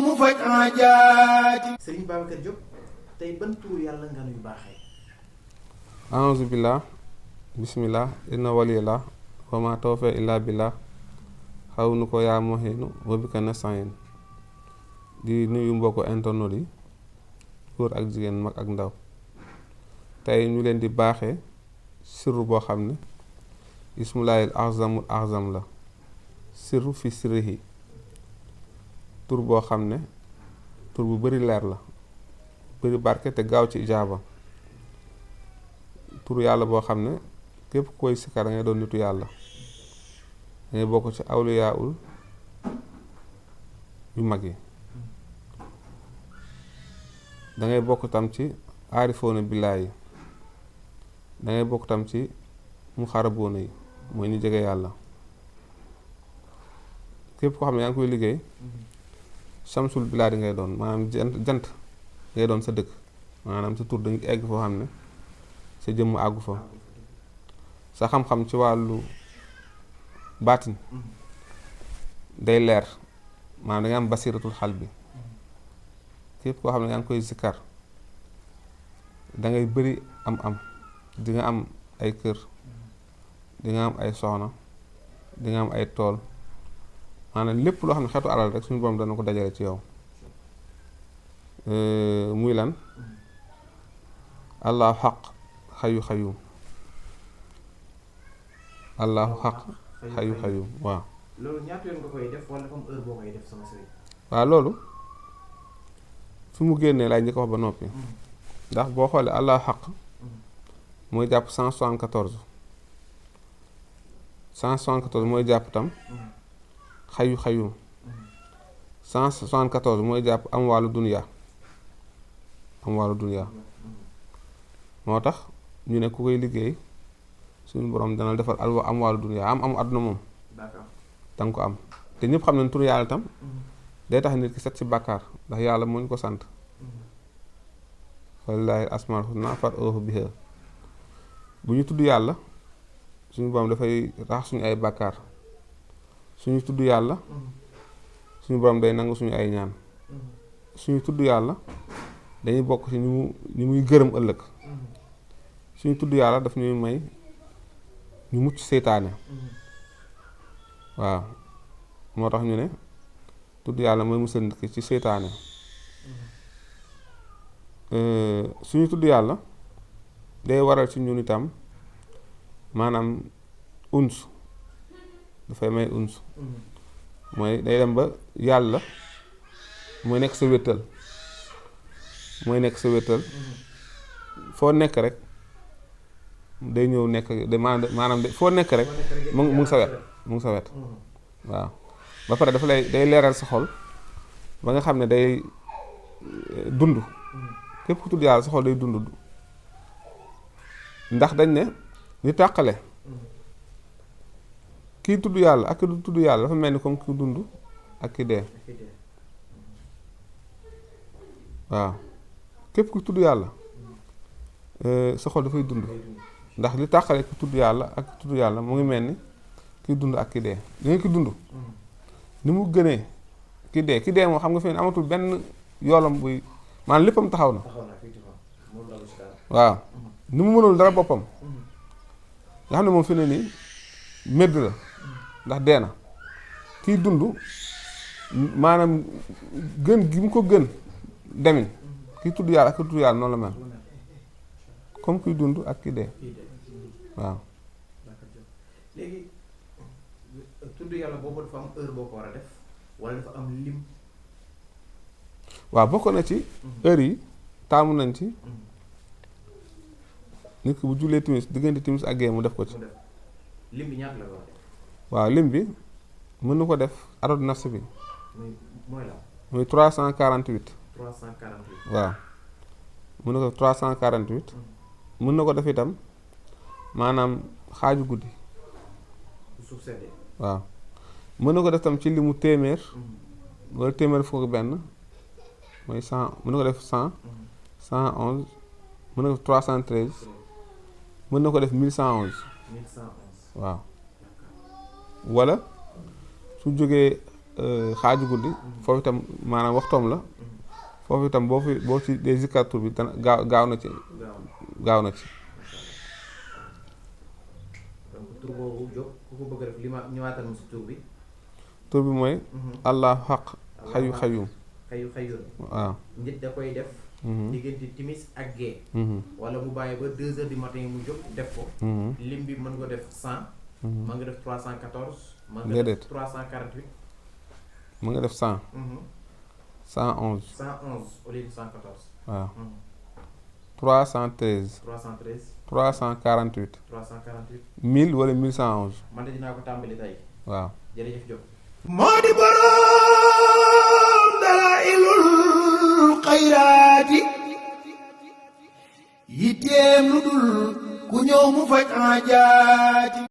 mu faj aajaati. Serigne Babacar Diop tey ban tuuru yàlla nga nuy baaxee. a'uuzu billah bismillah inna waliyallah wa ma tawfiq illa billah xaw nu ko yaa moxeenu wa bika nasta'in. di nuyu mbokku internet yi góor ak jigéen mag ak ndaw. tey ñu leen di baaxee sirru boo xam ne ismullaahil azamul azam la, sirru fi sirrihi. tur boo xam ne tur bu bari leer la, bari barke te gaaw ci ijaaba. tur yàlla boo xam ne képp koy sikkar da ngay doon nitu yàlla, da ngay bokk ci awliyaul yu mag yi, da ngay bokk tam ci aarifoona billaahi yi, da ngay bokk tam ci muxaraboona yi, mooy ñu jege yàlla. képp koo xam ne yaa ngi koy liggéey samsul bilaadi ngay doon, maanaam jant ngay doon sa dëkk, maanaam sa tur dañu egg foo xam ne sa jëmm àggu fa. sa xam-xam ci wàllu baatin day leer, maanaam da nga am basiratul xal bi. képp koo xam ne yaa ngi koy zikkar da ngay bëri am di nga am ay kër, di nga am ay soxna, di nga am ay tool, maanaam lépp loo xam ne xeetu alal rek suñu borom dana ko dajale ci yow. muy lan allahu xaq xayu xayum, allahu xaq xayu xayum. waaw loolu ñaata yoon nga koy def wala dafa am heure boo koy def sama sëriñ. waaw loolu fi mu génnee laay njëkk wax ba noppi, ndax boo xoolee allahu xaq mooy jàpp 174 mooy jàpp tam xayu xayum, 174 mooy jàpp am wàllu duniya. moo tax ñu ne ku koy liggéey suñu borom dana defal am wàllu duniya, am àdduna moom danga ko am. te ñëpp xam ne tur yàlla tam day tax nit ki set ci bàkkaar, ndax yàlla moo ñu ko sant. wallaahi asmaul husna fad'uuhu bihaa. bu ñu tudd yàlla suñu borom dafay rax suñu ay bàkkaar. suñu tudd yàlla suñu borom day nangu suñu ay ñaan. suñu tudd yàlla dañuy bokk ci ñu muy gërëm ëllëg. suñu tudd yàlla daf ñuy may ñu mucc seytaane. waaw moo tax ñu ne tudd yàlla mooy musal nit ki ci seytaane. suñu tudd yàlla day waral ci ñun itam maanaam uns, dafay may uns. mooy day dem ba yàlla mooy nekk sa wéttal, foo nekk rek day ñëw nekk maanaam foo nekk rek mu ngi sa wet waaw. ba pare dafa day leeral sa xol ba nga xam ne day dund. képp ku tudd yàlla sa xol day dund, ndax dañ ne ni tàqale kii tudd yàlla ak ki du tudd yàlla dafa mel ni comme ki dund ak ki dee. waaw képp ku tudd yàlla sa xol dafay dund, ndax li tàqale ki tudd yàlla ak ki tudd yàlla mu ngi mel ni ki dund ak ki dee. da nga ki dund ni mu gënee ki dee moo xam nga fi ne amatul benn yoolam buy maanaam léppam taxaw na. waaw ni mu mënul dara boppam nga xam ne moom fi ne nii médd la ndax dee na. kiy dund maanaam gën gi mu ko gën demin kiy tudd yàlla ak ki tudd yàlla noonu la mel comme kiy dund ak ki dee. waaw léegi tudd yàlla boobu dafa am heure boo ko war a def wala dafa am lim. waaw bokk na ci heure yi taamu nañ ci nit ki bu jullee timis diggante timis ak gee mu def ko ci. lim bi ñaata la war a def. waaw lim bi mën na ko def adadu nafs bi. mooy la. muy 348. 348. waaw mën na ko def 348. mën na ko def itam maanaam xaaju guddi. suuf seddee. waaw mën na ko def tam ci limu téeméer. wala téeméer fukk ak benn mooy 100. mën na ko def 100. 111. mën na ko def 313. mën na ko def 1111. 1111. waaw wala su jógee xaaju guddi foofu itam maanaam waxtoom la foofu itam boo ci dee zikkar tur bi dana gaaw na ci gaaw na ci. donc tur boobu Diop ku ko bëgg a def li ma ñëwaatal ma si tur bi. tur bi mooy. allahu xaq xayu xayum. xayu xayum. waaw nit da koy def. diggante timis ak gée. wala mu bàyyi ba 2 heures du matin mu jóg def ko. lim bi mën nga def 100. mën nga def 314. mën nga def 348. mën nga def 100. 111. 111 au lieu de 114. waaw. 313. 313. 348. 348. 1000 wala 1111. man de dinaa ko tàmbali tey. waaw. jërëjëf Diop. moo di boroom dalaa'ilul xayraati yitteem lu dul ku ñëw mu faj aajaati